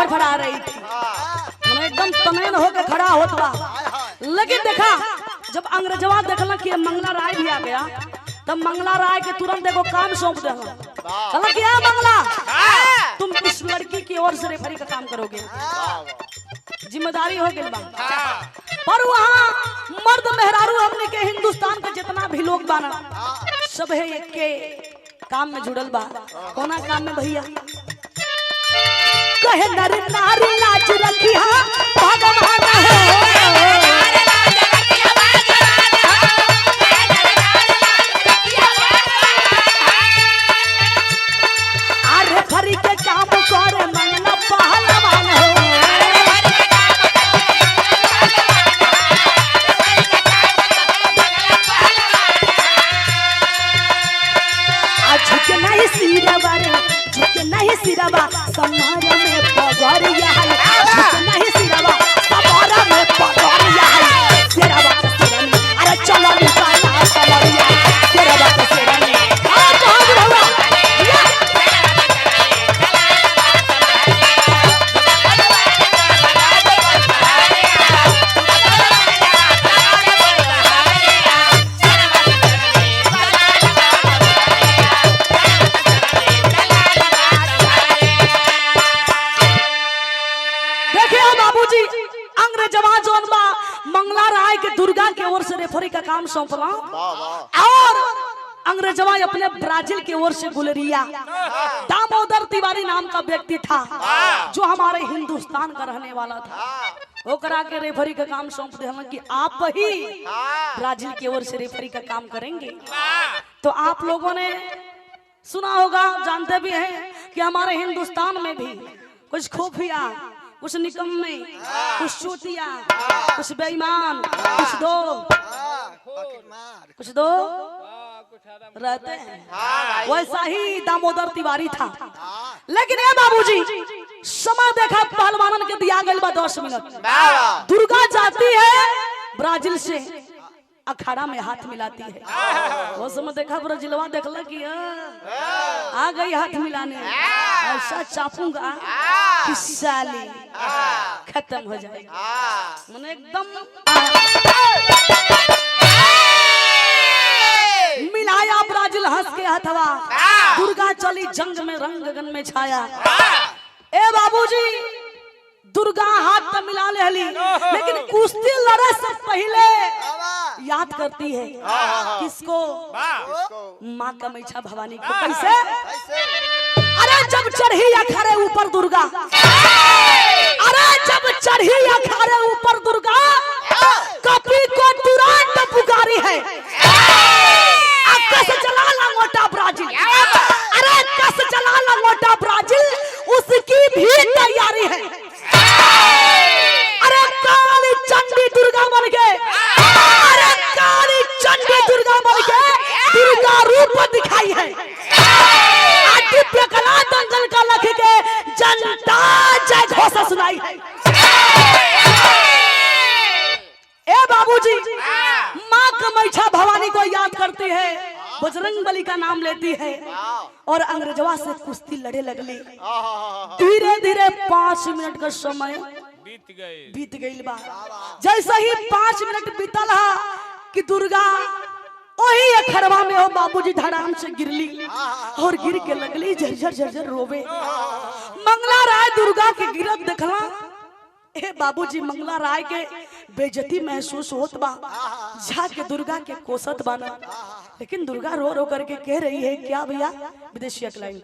फड़फड़ा रही थी, मैंने एकदम तनयन होकर खड़ा होत बा। लेकिन देखा जब अंग्रेजवा देखला कि मंगला राय भी आ गया, तब मंगला राय के तुरंत एगो काम सौंप देला। कहला कि मंगला, तुम इस लड़की की ओर से रेफरी का काम करोगे, जिम्मेदारी हो गई बा। पर वहाँ मर्द मेहरारू हमने के हिंदुस्तान के जितना भी लोग बाना सब है एक के काम में जुड़ल बा। कोना काम में भैया? कहे नर नारी लाज रखिया भगवान हो। अरे फरी के काम करे मंगला पहलवान हो। झुके नहीं सिरवा रे, झुके नहीं सिरवा समार में पगरिया है। झुके नहीं सिरवा समार में पगरिया है। सिरवा सिरनी अरे चलो निकाला पगरिया, सिरवा सिरनी आ बहादुर हुआ। देखिए बाबूजी, अंग्रेजवा जोन बा मंगला राय के दुर्गा के ओर से रेफरी का काम सौंपला, और अंग्रेजवा अपने ब्राजील के ओर से गुलरिया दामोदर तिवारी नाम का व्यक्ति था जो हमारे हिंदुस्तान का रहने वाला था, वो करा के रेफरी का काम सौंप दिया कि आप ही ब्राजील की ओर से रेफरी का काम करेंगे। तो आप लोगों ने सुना होगा, जानते भी हैं कि हमारे हिंदुस्तान में भी कुछ खुफिया, कुछ निकम्मे, कुछ चूतिया, कुछ बेईमान, कुछ दो रहते हैं। वैसा ही दामोदर तिवारी था। लेकिन ये बाबूजी समय देखा पहलवानन के दिया गया बा 10 मिनट। दुर्गा जाती है ब्राजील से अखाड़ा में हाथ मिलाती है। वो समय देखा ब्राजीलवा देखला कि आ गई हाथ मिलाने, ऐसा चापूंगा कि साली खत्म हो जाएगी। मैंने एकदम मिलाया ब्राजील हंस के हथवा, दुर्गा चली जंग में रंग गगन में छाया। ए बाबूजी दुर्गा हाथ तो मिला ले, लेकिन कुश्ती लड़े से पहले याद करती है किसको? माँ कमैछा भवानी को। कैसे? अरे जब चढ़ी अखाड़े ऊपर दुर्गा, अरे जब चढ़ी अखाड़े ऊपर दुर्गा, कपी को तुरंत पुकारी है। कस चला लंगोटा ब्राजील, अरे कस चला लंगोटा ब्राजील, उसकी भी तैयारी है। अरे काली चंडी दुर्गा बन गए, अरे काली चंडी दुर्गा बन के दुर्गा रूप दिखाई है। दिव्य कला दंगल का लख के जनता जय घोषणा सुनाई है। ए बाबूजी माँ कमैछा भवानी को याद करती है, बजरंग बली का नाम लेती है और अंग्रेजवा से कुश्ती लड़े लगली। धीरे धीरे 5 मिनट का समय बीत गई बा। जैसे ही 5 मिनट बीतल हा कि दुर्गा वही अखरवा में हो बाबूजी धड़ाम से गिरली और गिर के लगली झरझर झरझर रोवे। मंगला राय दुर्गा के गिरत देखला, ए बाबूजी मंगला राय के बेइज्जती महसूस होत बा, जाके दुर्गा के कोसत बाना। लेकिन दुर्गा रो रो करके कह रही है क्या भैया? विदेशी लाइन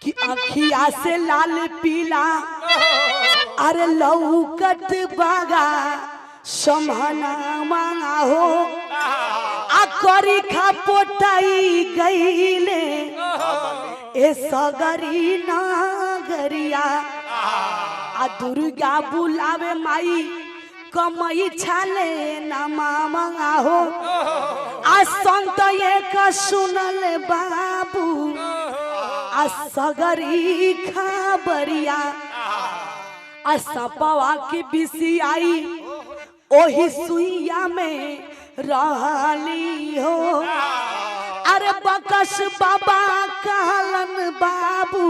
कि अखिया से लाल पीला अरे लौकत बागा समहना मांगा हो, आ करी खा पोटाई गईले ए सगरी नागरिया, आ दुर्गा बुलावे माई कमई छाले ना मामा हो, आ संत एक सुनल बाबू आ सगरी खबरिया, आ सपवा की बिसी आई ओही सुइया में रहली हो, आ अरे बकस बाबा कहलन बाबू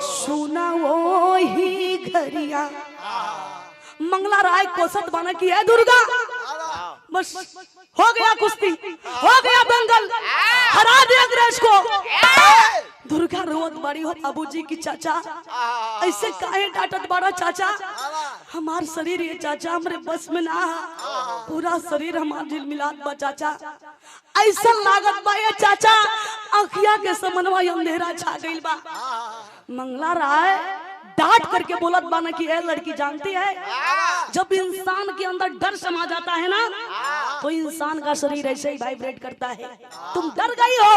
सुना वो ही घरिया। मंगला राय कोसत बाना की है दुर्गा, बस हो गया कुश्ती, हो गया दंगल, हरा दे अंग्रेज को। दुर्गा रोवत बाड़ी हो बाबूजी की चाचा ऐसे काहे डांटत बाड़ा चाचा, हमार शरीर ये चाचा हमरे बस में ना, पूरा शरीर हमार झिलमिलात बा चाचा, ऐसा लागत बा ये चाचा अखिया के समनवा अंधेरा छा गइल बा। मंगला राय डांट करके बोलत बाना कि ए लड़की जानती है जब इंसान के अंदर डर समा जाता है ना तो इंसान का शरीर ऐसे ही वाइब्रेट करता है। तुम डर गई हो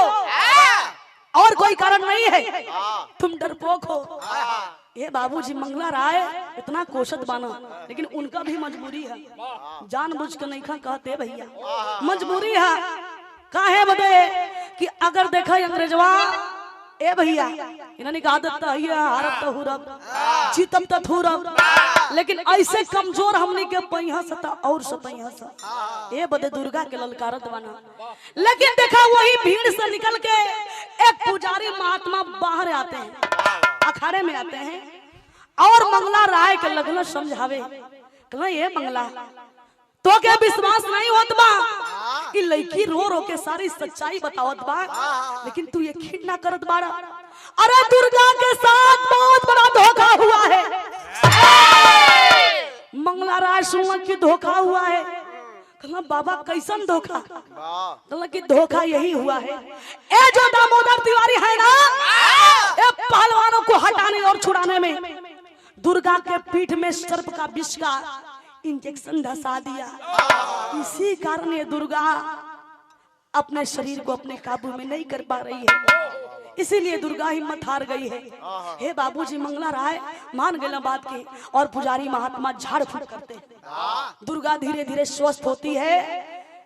और कोई कारण नहीं है, तुम डरपोक हो। ये बाबूजी मंगला राय इतना कोशत बाना, लेकिन उनका भी मजबूरी है, जानबूझ के नहीं खा कहते भैया, मजबूरी है। काहे बदे कि अगर देखा अंग्रेजवा ए भैया इन्होंने कहा आदत तो है हारब तो हुरब जीतब तो थुरब, लेकिन ऐसे कमजोर हमने के पहिया सता और सतैया सा, ए बदे दुर्गा के ललकारत बना। लेकिन देखा वही भीड़ से निकल के एक पुजारी महात्मा बाहर आते हैं, अखाड़े में आते हैं और मंगला राय के लगन समझावे, कहना ये मंगला तो क्या विश्वास नहीं होत बा, ई लड़की रो रो के सारी सच्चाई बतावत बा, लेकिन तू यकीन ना करत बाड़ा। अरे दुर्गा के साथ बहुत बड़ा धोखा हुआ है। मंगला राय सुनला कि धोखा हुआ है, कहला बाबा कैसन धोखा, कहला कि धोखा यही हुआ है, ए जो दामोदर तिवारी है ना, ए पहलवानों को हटाने और छुड़ाने में दुर्गा के पीठ में सर्प का विष का इंजेक्शन धसा दिया, इसी कारण ये दुर्गा अपने शरीर को अपने काबू में नहीं कर पा रही है, इसीलिए दुर्गा हिम्मत हार गई है। हे बाबूजी मंगला राय मान गए बात के और पुजारी महात्मा झाड़ फूक करते हैं, दुर्गा धीरे धीरे स्वस्थ होती है।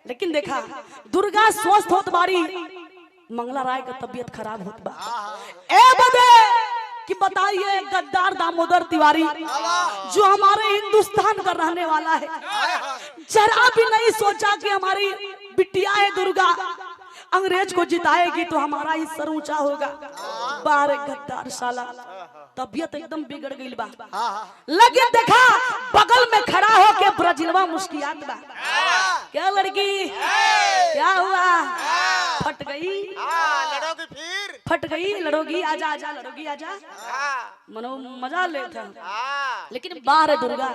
लेकिन देखा दुर्गा स्वस्थ होत बारी, मंगला राय का तबीयत खराब होत बा। ए बदे कि बताइए गद्दार दामोदर तिवारी जो हमारे हिंदुस्तान का रहने वाला है, जरा भी नहीं सोचा कि हमारी बिटिया है दुर्गा अंग्रेज को जिताएगी तो हमारा ही सर ऊंचा होगा। बाहर गद्दार साला तबीयत एकदम बिगड़ गई बा। लेकिन देखा बगल में खड़ा होके ब्राजीलवा मुस्कियात बा, क्या लड़की क्या हुआ, फट गई, लड़ोगी फिर, फट गई, लड़ोगी आजा आजा, लड़ोगी आजा, मनो मजा लेता। लेकिन बाहर दुर्गा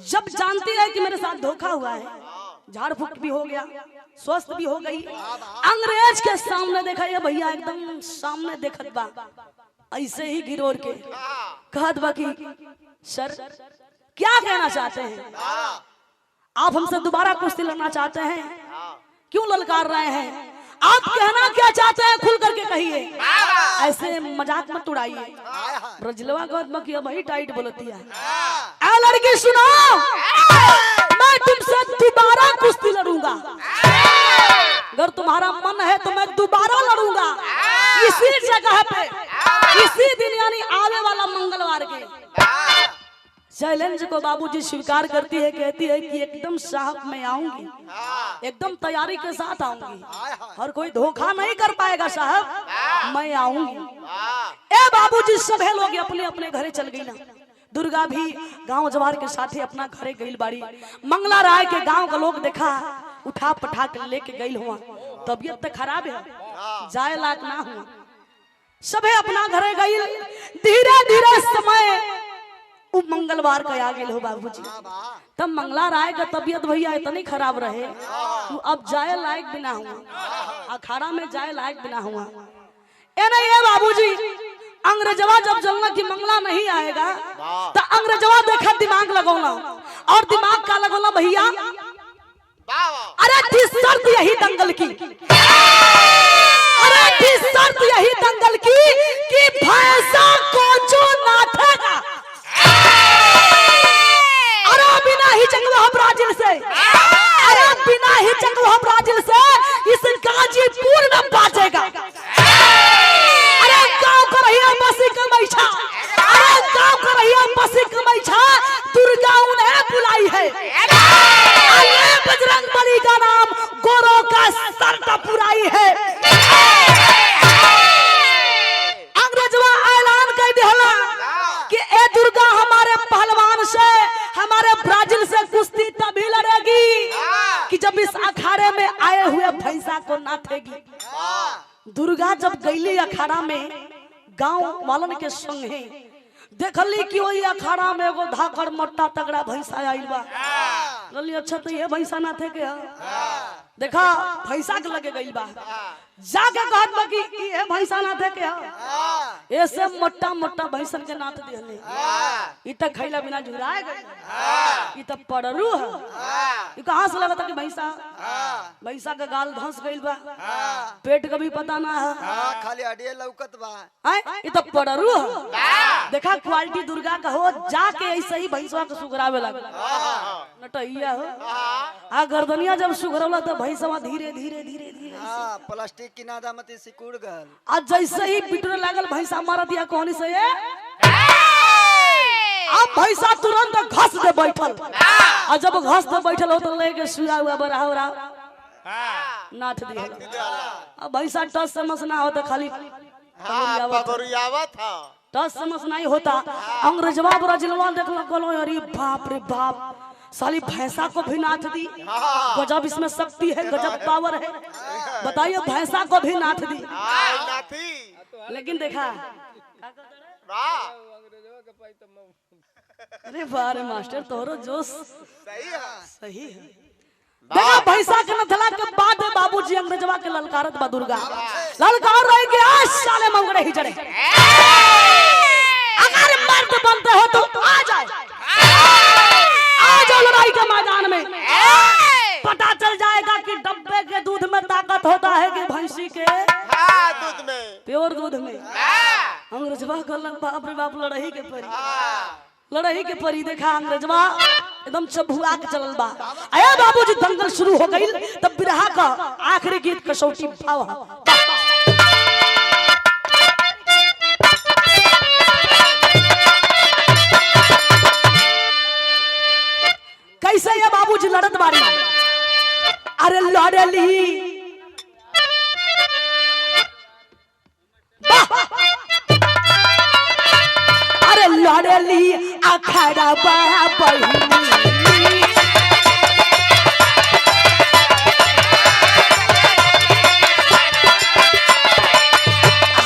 जब जानती है कि मेरे साथ धोखा हुआ है, झाड़ फूक भी हो गया, स्वस्थ भी हो गई, अंग्रेज के सामने देखा ये भैया एकदम सामने देखत बा, ऐसे ही गिरोर के कहत बा कि सर क्या कहना चाहते हैं आप, हमसे दोबारा कुश्ती लड़ना चाहते हैं, क्यों ललकार रहे हैं आप, कहना क्या चाहते हैं खुल करके कहिए, ऐसे मजाक मत उड़ाइए। ब्रजलवा कहत बा कि अब ही टाइट बोलती है, ए लड़की सुनो, मैं तुमसे दोबारा कुश्ती लड़ूंगा, अगर तुम्हारा मन है तो मैं दोबारा लड़ूंगा इसी जगह पे, इसी दिन, यानी आने वाला मंगलवार के। चैलेंज को बाबूजी स्वीकार करती है, कहती है कि एकदम साहब मैं आऊंगी, एकदम तैयारी के साथ आऊंगी और कोई धोखा नहीं कर पाएगा साहब, मैं आऊंगी। ए बाबूजी सभी लोग अपने अपने घरे चल गई ना, दुर्गा भी गांव जवार के साथ ही अपना घरे गई बाड़ी। मंगला राय के गांव का लोग देखा उठा पठा के लेके गई हुआ, तबीयत तो खराब है, जाए लायक ना हुआ, सभे अपना घरे गई। धीरे धीरे समय मंगलवार का आ गए हो बाबूजी, तब मंगला राय का तबीयत भैया इतनी खराब रहे अब जाए लायक बिना हुआ, अखाड़ा में जाए लायक बिना हुआ। ए नहीं है बाबूजी, अंग्रेजवा जब जलना कि मंगला नहीं आएगा तो अंग्रेजवा देखा दिमाग लगौना, और दिमाग का लगौना भैया, अरे थी शर्त यही दंगल की, अरे थी शर्त यही दंगल की कि भैंसा को जो नाथेगा, अरे बिना ही जंगवा ब्राजील से, अरे बिना ही जंगवा ब्राजील से इस गाजीपुर में बाजेगा। अरे गांव कर रही है बसी कमैछा, अरे गांव कर रही है बसी कमैछा, दुर्गा उन्हें बुलाई है, अरे बजरंग बली का नाम गोरों का सर टपुराई है। दुर्गा जब गईली अखाड़ा में गांव वालन के संग है, देखली कि वही अखाड़ा में एगो धाकड़ मोटा तगड़ा भैंसा आइल बा। बोली अच्छा तो ये भैंसा ना थे के, देखा भैंसा के लगे गइल बा, जाके कहत बा कि ये भैंसा ना थे के, ऐसे मोटा मोटा भैंसन के नाथ दिहले, इ त खैला बिना झुराए गइल, इ त पड़रू है, इ कहां से लगता कि भैंसा, भैंसा के गाल धंस गइल बा, पेट का भी पता ना है, खाली अडिये लौकत बा, इ त पड़रू है। देखा क्वालिटी दुर्गा का हो, जाके ऐसे ही भैंसवा के सुघरावे लागल, नटैया हो आ गर्दनिया जब सुघरौला त भैंसवा धीरे धीरे धीरे धीरे प्लास्टिक की नादा मत सिकुड़ गल। आज जैसे ही पिटने लागल भैंसा मार दिया कोहनी से, अब भैंसा तुरंत घस दे बैठल, और जब घस दे बैठल हो तो लेके सुआ हुआ बराबर नाथ दिया। अब भैंसा टस से मस ना होता, खाली टस से मस नहीं होता। अंग्रेजवा ब्राजीलवा देखल कहलो अरे बाप रे बाप, साली भैंसा को भी नाथ दी, गजब इसमें शक्ति है, गजब पावर है, बताइए भैंसा को भी नाथ दी। लेकिन देखा अरे बारे मास्टर तोरो जोश सही है। देखा भैंसा के नथला के बाद बाबूजी अंग्रेजवा के ललकारत बा दुर्गा, ललकार रही कि आज साले मंगड़े ही जड़े, अगर मर्द बनते हो तो आ जाओ, आ जाओ लड़ाई के मैदान में, पता चल जाएगा कि डब्बे के दूध में ताकत होता है कि भैंसी के दूध में, प्योर दूध में। अंग्रेजवा कहलक बाप रे बाप लड़ाई के परी, लड़ाई के परी। देखा अंग्रेजवा एकदम चबुआ के चलल बा। आया बाबूजी दंगल शुरू हो गई। तब बिरहा का आखिरी गीत कसौटी भाव। कैसे ये बाबूजी लड़त बारी, अरे लड़ली अरे लड़ली अखाड़ा बहिनी,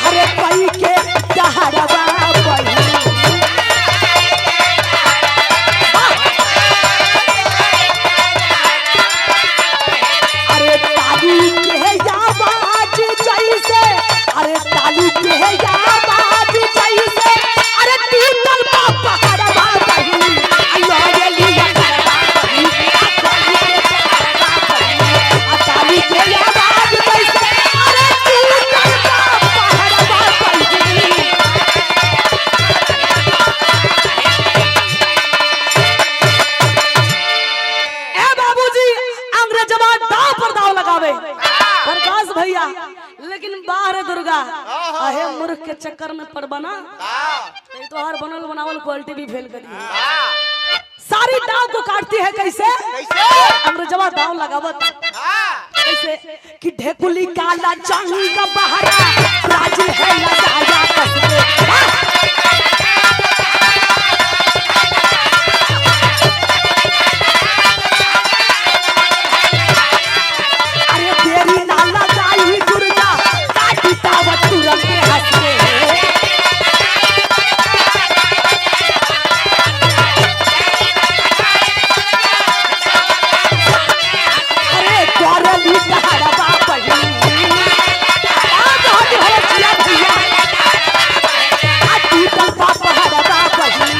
अरे कई के दहरवा बहिनी, अरे ताली के आवाज जैसे, अरे ताली के आवाज जैसे, अरे टूटल बापा हरवा बहिनी, लड़ली अखाड़ा बहिनी, ताली के आवाज जैसे, अरे टूटल बापा हरवा बहिनी। ए बाबूजी अंग्रेजवा दाव पर दाव लगावे प्रकाश भैया, लेकिन बाहर दुर्गा अहे मूर्ख के चक्कर में पड़ बना नहीं तो हर बनल बनावल क्वालिटी भी फेल करी। सारी दाव को काटती है कैसे अंग्रेजवा दाव लगावत कैसे कि ढेकुली काला जंग बहरा ब्राजील है लगाया कसके। अरे तेरी नाला जाई दुर्गा काटी तावत तुरंत हंस के। अरे करली दहरवा बहिनी, आज हट हो जिया भैया, आ टूटल बाप हरवा बहिनी।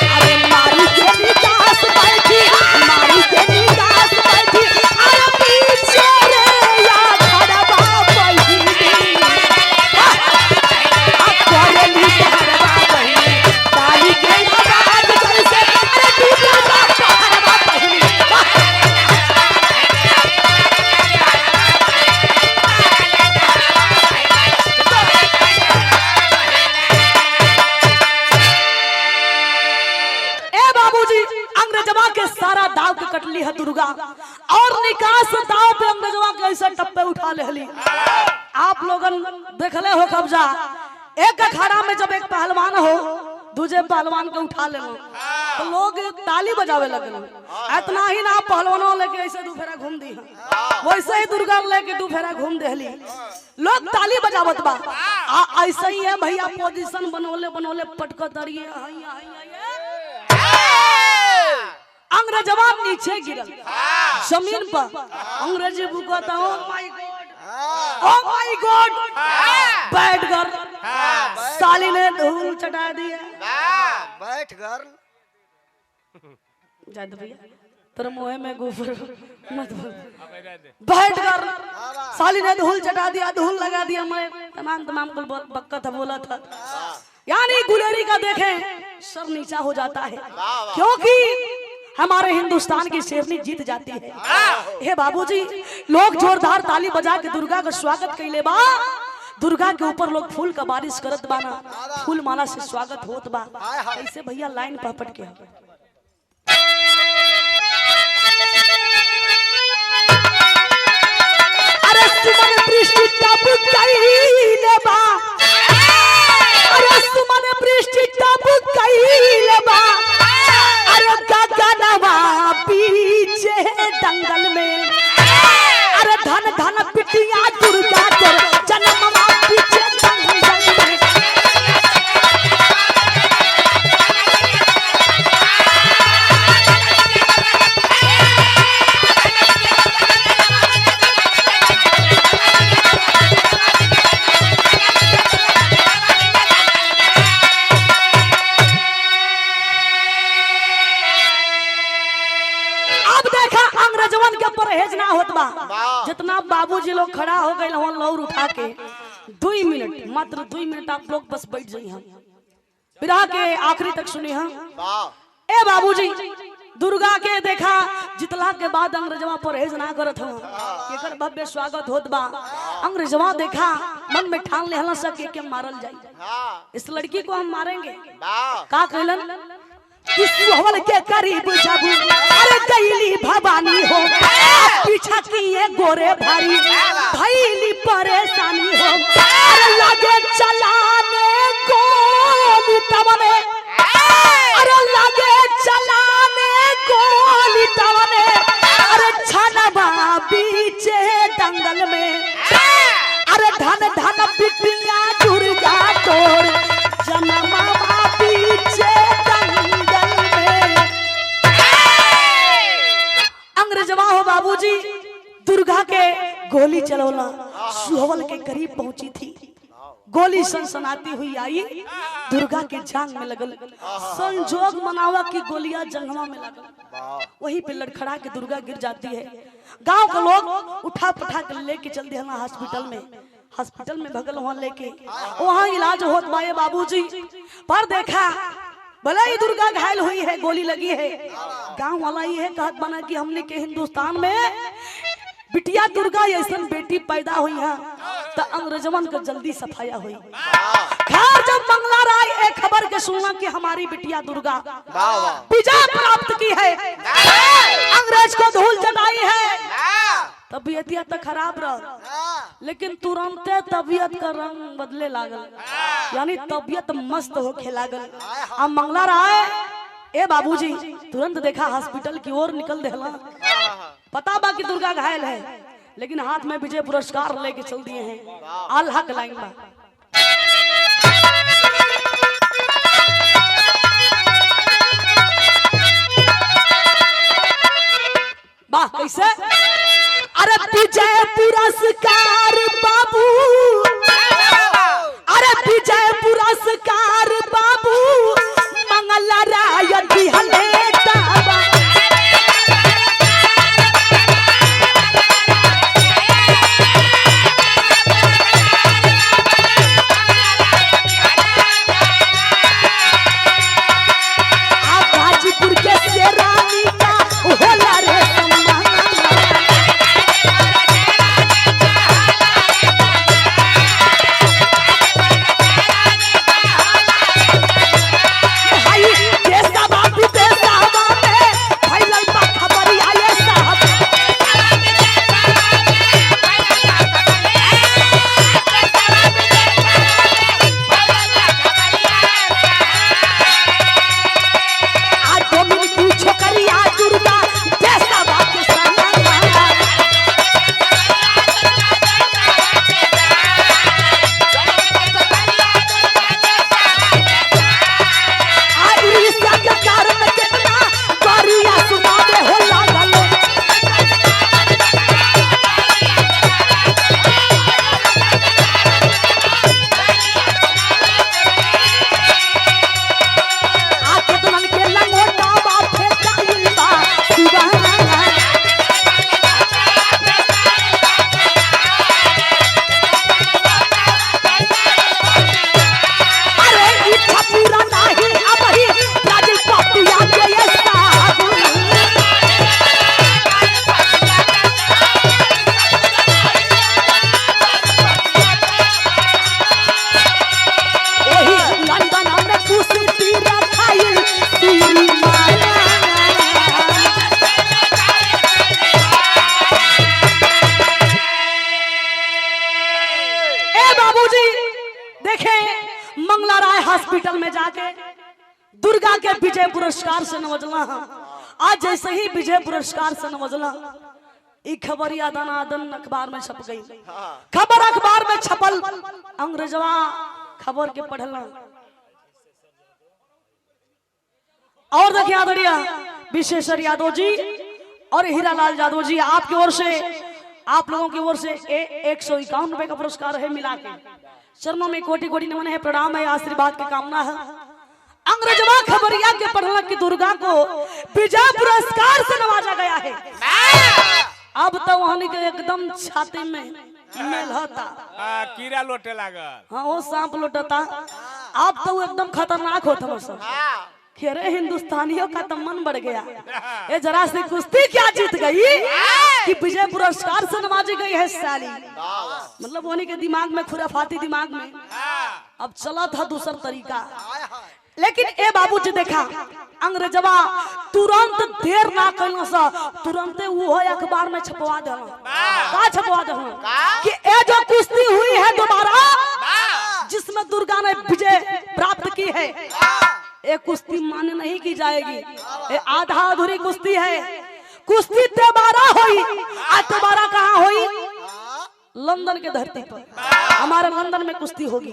अरे मारी के निदास बैठी, मारी के निदास बैठी, अरे पीछे रे या खड़वा बहिनी, आ करली दहरवा बहिनी, ताली के आवाज जैसे, अरे टूटल बाप हरवा बहिनी। ए बाबूजी अंग्रेजवा के सारा दाव के कटली है दुर्गा, और निकास दाव पे अंग्रेजवा के ऐसे टप्पे उठा लेली। आप लोगन देखले हो कब्जा, एक अखाड़ा में जब एक पहलवान हो दूजे पहलवान के उठा लेना तो लोग ताली बजावे लगल। इतना ही ना पहलवानों लेके ऐसे दू फेरा घूम दी, वैसे ही दुर्गा लेके दू फेरा घूम देहली, लोग ताली बजावत बा। ऐसे ही है भैया पोजीशन बनोले बनोले पटकत रहिए, अंग्रेजवा नीचे गिरल जमीन पर। अंग्रेजी बुकता oh my God, oh my God, बैठ कर साली ने धूल चटा दिया। बैठ कर जा भैया तेरे मुँह में गोबर मत बोल। बैठ कर साली ने धूल चटा दिया, धूल लगा दिया। मैं तमाम तमाम कुल बक्का था बोला था। यानी गुलेरी का देखें सर नीचा हो जाता है, क्योंकि हमारे हिंदुस्तान की शेरनी जीत जाती है। हे बाबूजी, लोग जोरदार ताली बजा के दुर्गा का स्वागत कैले बा। दुर्गा के ऊपर लोग फूल का बारिश करत बाना, फूल माला से स्वागत होत बा। ऐसे भैया लाइन पपट के अरे सुमन वृष्टि तब कैले बा, अरे सुमन वृष्टि तब कैले बा, अरे गगनवा पीछे दंगल में, अरे धन धन पिटिया दुर्गा तोर जन्मवा पीछे दंगल में। अब देखा अंग्रेजवन के परहेज ना होत बा। जितना बाबूजी लोग खड़ा हो गए वहां लौर उठा के 2 मिनट, मात्र 2 मिनट आप लोग बस बैठ जाइए, हम विरह के आखिरी तक सुनी। हम ए बाबूजी, दुर्गा के देखा जितला के बाद अंग्रेजवा परहेज ना करत हो, एकर भव्य स्वागत होत बा। अंग्रेजवा देखा मन में ठान लेहला सके के मारल जाए, इस लड़की को हम मारेंगे। का कहलन सुहवल के करीब जाबू, अरे गईली भवानी हो, पीछा किए गोरे भारी भैली परेशानी हो, अरे लगे चलाने गोली तवने, अरे लगे चलाने गोली तवने, अरे छनवा बीचे दंगल में, अरे धन धन पिटिया दुर्गा तोर जन्मवा बीचे दंगल में। अंग्रेजवा हो बाबूजी, दुर्गा के गोली चलौला, सुहवल के करीब पहुंची थी, गोली सनसनाती हुई आई, दुर्गा के जांग में लगल। संजोग मनावा की गोलियां जंगवा में लगल, वहीं पे लड़खड़ा के दुर्गा गिर जाती है। गांव के लोग उठा पठा के लेके चल दिया हॉस्पिटल में। हॉस्पिटल में भगल वहां लेके, वहां इलाज होत बाए बाबूजी। पर देखा भले ही दुर्गा घायल हुई है, गोली लगी है, गांव वाला ये है कहत बना कि हमने के हिंदुस्तान में बिटिया दुर्गा ऐसा बेटी पैदा हुई है तो अंग्रेजवन का जल्दी सफाया हुई। खैर जब मंगला राय एक खबर के सुना कि हमारी बिटिया दुर्गा विजय प्राप्त की है, अंग्रेज को धूल जताई है, तबीयत तो खराब रह, लेकिन तुरंते तबीयत का रंग बदले लागल, यानी तबीयत मस्त होखे लागल। अब मंगला राय ए बाबूजी तुरंत देखा हॉस्पिटल की ओर निकल देला, पता बा कि दुर्गा घायल है, लेकिन हाथ में विजय पुरस्कार लेके चल दिए हैं। आल्हा के लाइन बा। वाह कैसे, अरे विजय पुरस्कार बाबू, अरे विजय पुरस्कार बाबू मंगला राय दिहले ताबा। गाजीपुर के शेरानी का होला रे सम्मान। हॉस्पिटल में जाके दुर्गा के विजय पुरस्कार से नवजला। आज जैसे ही विजय पुरस्कार से नवजला, ई खबर आदन आदन अखबार में छप गई। खबर अखबार में छपल, अंग्रेजवा खबर के पढ़ला। और देखिए आदरणीय विश्वेश्वर यादव जी और हीरालाल यादव जी, आपकी ओर से, आप लोगों की ओर से 151 रुपए का पुरस्कार है मिला के। चरणों में कोटि कोटि नमन है, प्रणाम है, आशीर्वाद की कामना है। अंग्रेजवा खबरिया के पढ़ला की दुर्गा को विजय पुरस्कार से नवाजा गया है। अब तो वहां के एकदम छाती में मेलहता, कीड़ा लोटे लागल। हाँ वो सांप लोटता। अब तो वो एकदम खतरनाक होता सब। अरे हिंदुस्तानियों का तो मन बढ़ गया, ये जरा सी कुश्ती क्या जीत गई कि विजय पुरस्कार से नवाजी गई है साली। मतलब उन्हीं के दिमाग में, खुराफाती दिमाग में अब चला था दूसरा तरीका। लेकिन ए बाबूजी देखा अंग्रेजवा तुरंत देर ना कैला सा तुरंत वो अखबार में छपवा देना। का छपवा देना कि ए जो कुश्ती हुई है दोबारा जिसमें दुर्गा ने विजय प्राप्त की है, ये कुश्ती मान्य नहीं की जाएगी, ये आधा अधूरी कुश्ती है। कुश्ती दोबारा हुई, आज दोबारा कहाँ हुई? लंदन के धरती पर, हमारे लंदन में कुश्ती होगी।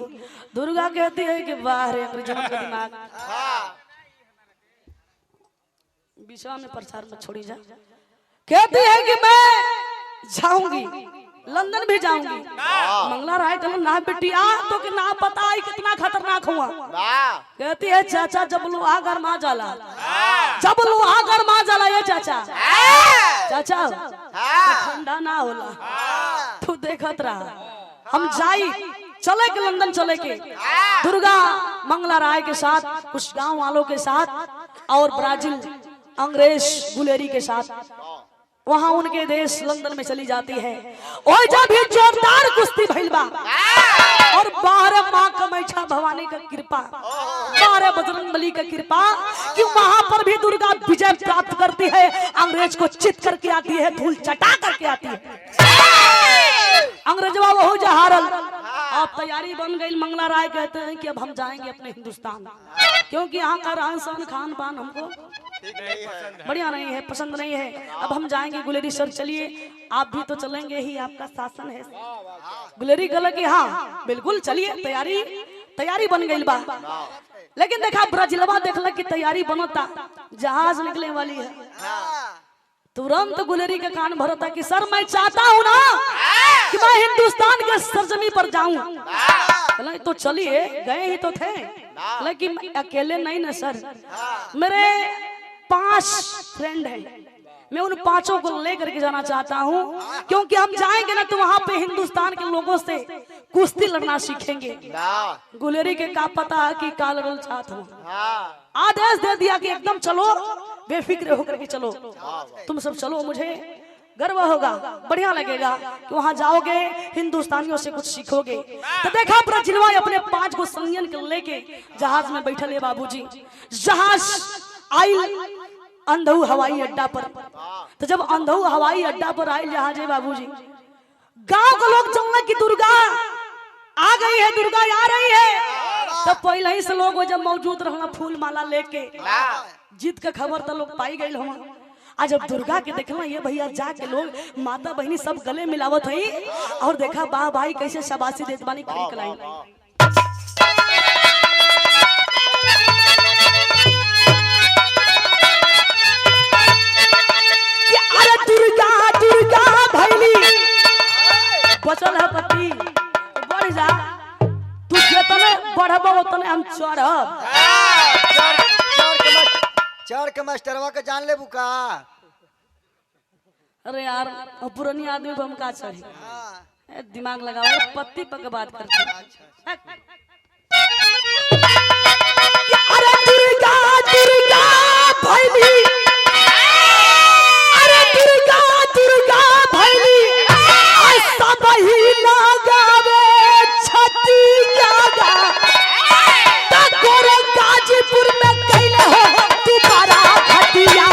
दुर्गा कहती है कि वाह रे अंग्रेजों का दिमाग, विश्वा में प्रचार में छोड़ी जा। कहती है कि मैं जाऊंगी, लंदन भी जाऊंगी। मंगला राय कहना ना बेटी आ तो कि ना पता आई कितना खतरनाक हुआ। कहती है चाचा जब लोहा गरमा जाला, जब लोहा गरमा जाला ये चाचा, चाचा ठंडा ना होला, तू देखत रहा। हम जाई चले के लंदन चले के। दुर्गा मंगला राय के साथ, कुछ गांव वालों के साथ और ब्राजील अंग्रेज गुलेरी के साथ वहां उनके देश लंदन में चली जाती है। और जब भी जोरदार कुश्ती भइल बा और बाहर माँ कमैछा भवानी का कृपा, बाहर बजरंग बली का कृपा कि वहां पर भी दुर्गा विजय प्राप्त करती है, अंग्रेज को चित करके आती है, धूल चटा करके आती है। अंग्रेजवा वो जहारल। अब तैयारी बन गई। मंगला राय कहते हैं कि अब हम जाएंगे अपने हिंदुस्तान, क्योंकि यहाँ का रहन सहन खान पान हमको बढ़िया नहीं है, पसंद नहीं है। अब हम जाएंगे। गुलेरी सर चलिए, आप भी तो चलेंगे ही, आपका शासन है। गुलेरी कहला कि हाँ बिल्कुल चलिए, तैयारी तैयारी बन गई बा। लेकिन देखा ब्राजीलवा देखला कि तैयारी बनता, जहाज निकले वाली है। तुरंत गुलेरी के कान भरता कि सर मैं चाहता हूँ ना कि मैं हिंदुस्तान के सरजमी पर जाऊं। तो चलिए, गए ही तो थे, लेकिन अकेले नहीं ना सर, मेरे 5 फ्रेंड हैं, मैं उन 5 को लेकर के जाना चाहता हूँ, क्योंकि हम जाएंगे ना तो वहाँ पे हिंदुस्तान के लोगों से कुश्ती लड़ना सीखेंगे। गुलेरी के का पता है कि का लड़ल चाहत हूँ। आदेश दे दिया कि एकदम चलो, बेफिक्र होकर के चलो, तुम सब चलो, मुझे गर्व होगा, बढ़िया लगेगा कि वहां जाओगे हिंदुस्तानियों से कुछ सीखोगे। तो देखा ब्राजीलवा अपने 5 को संगियन के लेके जहाज में बैठल है बाबूजी। जहाज आइल अंधऊ हवाई अड्डा पर। तो जब अंधऊ हवाई अड्डा पर आयल जहाज है बाबूजी, गांव के लोग चलना की दुर्गा आ गई है, दुर्गा आ रही है। तब पहले ही से लोग जब मौजूद रहना फूल माला लेके, जीत का खबर तो लोग पाई गई हम। आज जब दुर्गा के देखना ये भैया जाके लोग माता बहनी सब गले मिलावत हई और देखा बा भाई कैसे शाबाशी देत बानी खड़ी कलाई। अरे दुर्गा दुर्गा भैली बचल है पति, बढ़ जा तू, जितने बढ़ब उतने हम चढ़ब। चढ़ के मास्टरवा के जान ले बुका। अरे यार पुरानी आदमी पर हम का चढ़ी, दिमाग लगाओ, पत्ती पर के बात करते। अरे दुर्गा दुर्गा भैली, अरे दुर्गा दुर्गा भैली, सब ही लगावे छती गागा, गाजीपुर में कैले हो तुम्हारा खटिया।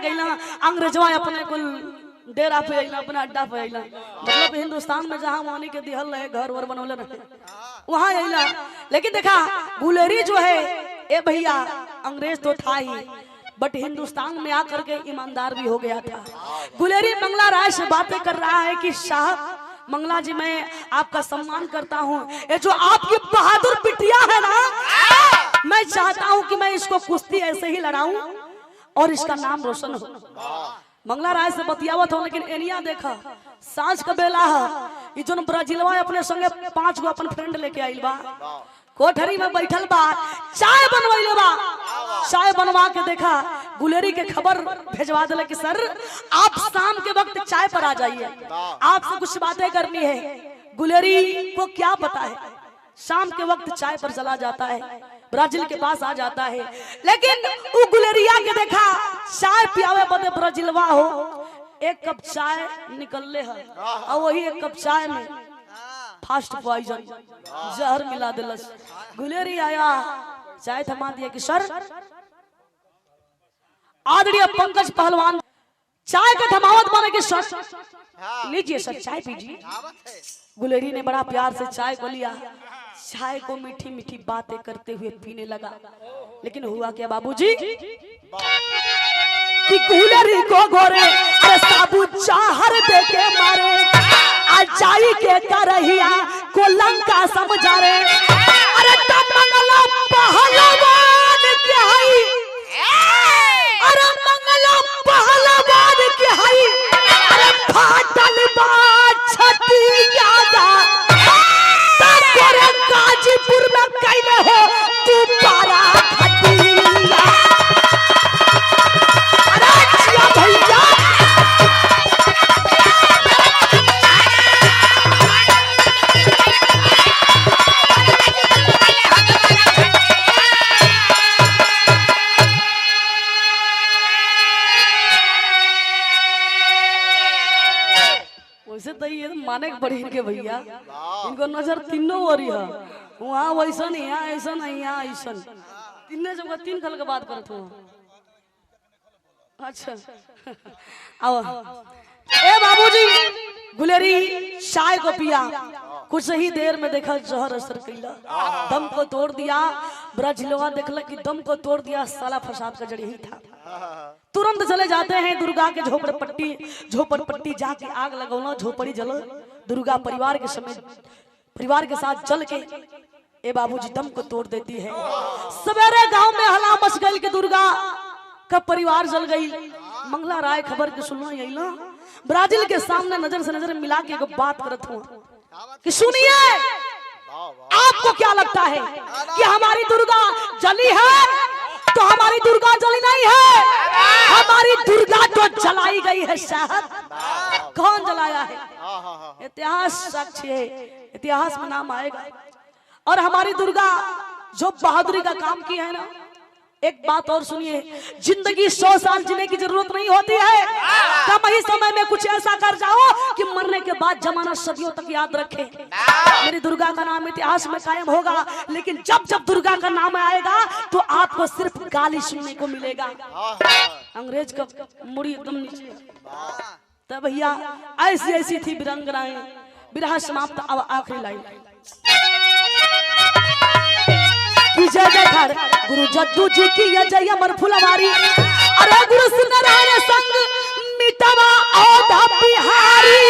गई ना, अंग्रेजवा अपने कुल डेरा पे अइला, अपना अड्डा पे अइला, मतलब हिंदुस्तान में जहाँ वानी के दिहल रहे घर वर बनौले रहे वहाँ अइला। लेकिन देखा गुलेरी जो है ए भैया अंग्रेज तो था ही, बट हिंदुस्तान में आकर के ईमानदार भी हो गया था। गुलेरी मंगला राय से बातें कर रहा है कि साहब मंगला जी मैं आपका सम्मान करता हूँ, ये जो आपकी बहादुर बिटिया है ना, मैं चाहता हूँ कि मैं इसको कुश्ती ऐसे ही लड़ाऊं और इसका नाम रोशन हो। मंगला राय से बतियावत हो, लेकिन एनिया देखा सांझ का बेला है, ये जो ब्राजीलवा अपने संगे 5 गो अपन फ्रेंड लेके आइल बा, कोठरी में बैठल बा, चाय बनवैले बा। चाय बनवा के देखा गुलेरी के खबर भेजवा दिला कि सर आप शाम के वक्त चाय पर आ जाइए, आपसे कुछ बातें करनी है। गुलेरी को क्या पता है, शाम के वक्त चाय पर चला जाता है, ब्राजील के पास आ जाता है। लेकिन वो गुलेरिया के देखा चाय पियावे बदे ब्राजीलवा हो, एक कप चाय निकलले है और वही एक कप चाय में फास्ट पॉइजन जहर मिला दिलस। गुलेरी आया, चाय थमा दिया कि सर आदरणीय पंकज पहलवान चाय का थमावत बने कि सर लीजिए सर चाय पीजिए। गुलेरी ने बड़ा प्यार से चाय को लिया, चाय को मीठी मीठी बातें करते हुए पीने लगा। लेकिन हुआ क्या बाबूजी कि गुलेरी को गोरे अरे साबु चाहर दे के मारे, आचाई के करहिया को लंका समझा रे, अरे तब मंगला पहलवान के हई, अरे मंगला पहलवान के हई, अरे फाटल बा छतिया दा गाजीपुर में कैले हो तू पारा खटिया। अरे जिया भैया वैसे तो ये माने पड़ी इनके भैया, इनको नजर तीनों ओरी है, वहाँ वैसन यहाँ ऐसा यहाँ ऐसा, तीन जगह तीन कल के बात करत हूँ। अच्छा आओ ए बाबूजी, गुलेरी चाय को पिया, कुछ ही देर में देखा जहर असर कैला, दम को तोड़ दिया। ब्राजीलवा देखला कि दम को तोड़ दिया, साला फसाद का जड़ ही था। तुरंत चले जाते हैं दुर्गा के झोपड़पट्टी, झोपड़पट्टी जाके आग लगौना, झोपड़ी जल दुर्गा परिवार के समय परिवार के साथ चल के ए बाबूजी दम को तोड़ देती है। सवेरे गांव में हला मच गई के दुर्गा का परिवार जल गई। मंगला राय खबर के सुनना यही ना, ब्राजील के सामने नजर से नजर मिला के एक बात करत हूँ कि सुनिए आपको क्या लगता है कि हमारी दुर्गा जली है? तो हमारी दुर्गा जली नहीं है, हमारी दुर्गा तो जलाई गई है साहब। कौन जलाया है? इतिहास साक्षी है, इतिहास में नाम आएगा। और हमारी दुर्गा जो बहादुरी का काम की है ना, एक बात और सुनिए, जिंदगी 100 साल जीने की जरूरत नहीं होती है, कम ही समय में कुछ ऐसा कर जाओ कि मरने के बाद जमाना सदियों तक याद रखे। मेरी दुर्गा का नाम इतिहास में कायम होगा, लेकिन जब जब दुर्गा का नाम आएगा तो आपको सिर्फ गाली सुनने को मिलेगा। अंग्रेज का मुड़ी एकदम नीचे। तब भैया ऐसी ऐसी थी वीरांगनाएं। बिरहा समाप्त। अब आखिरी लाइन की जय जयकार गुरु जद्दू जी की जय अमर फुलवारी, अरे गुरु सुनराय संग मिटवा औधा बिहारी।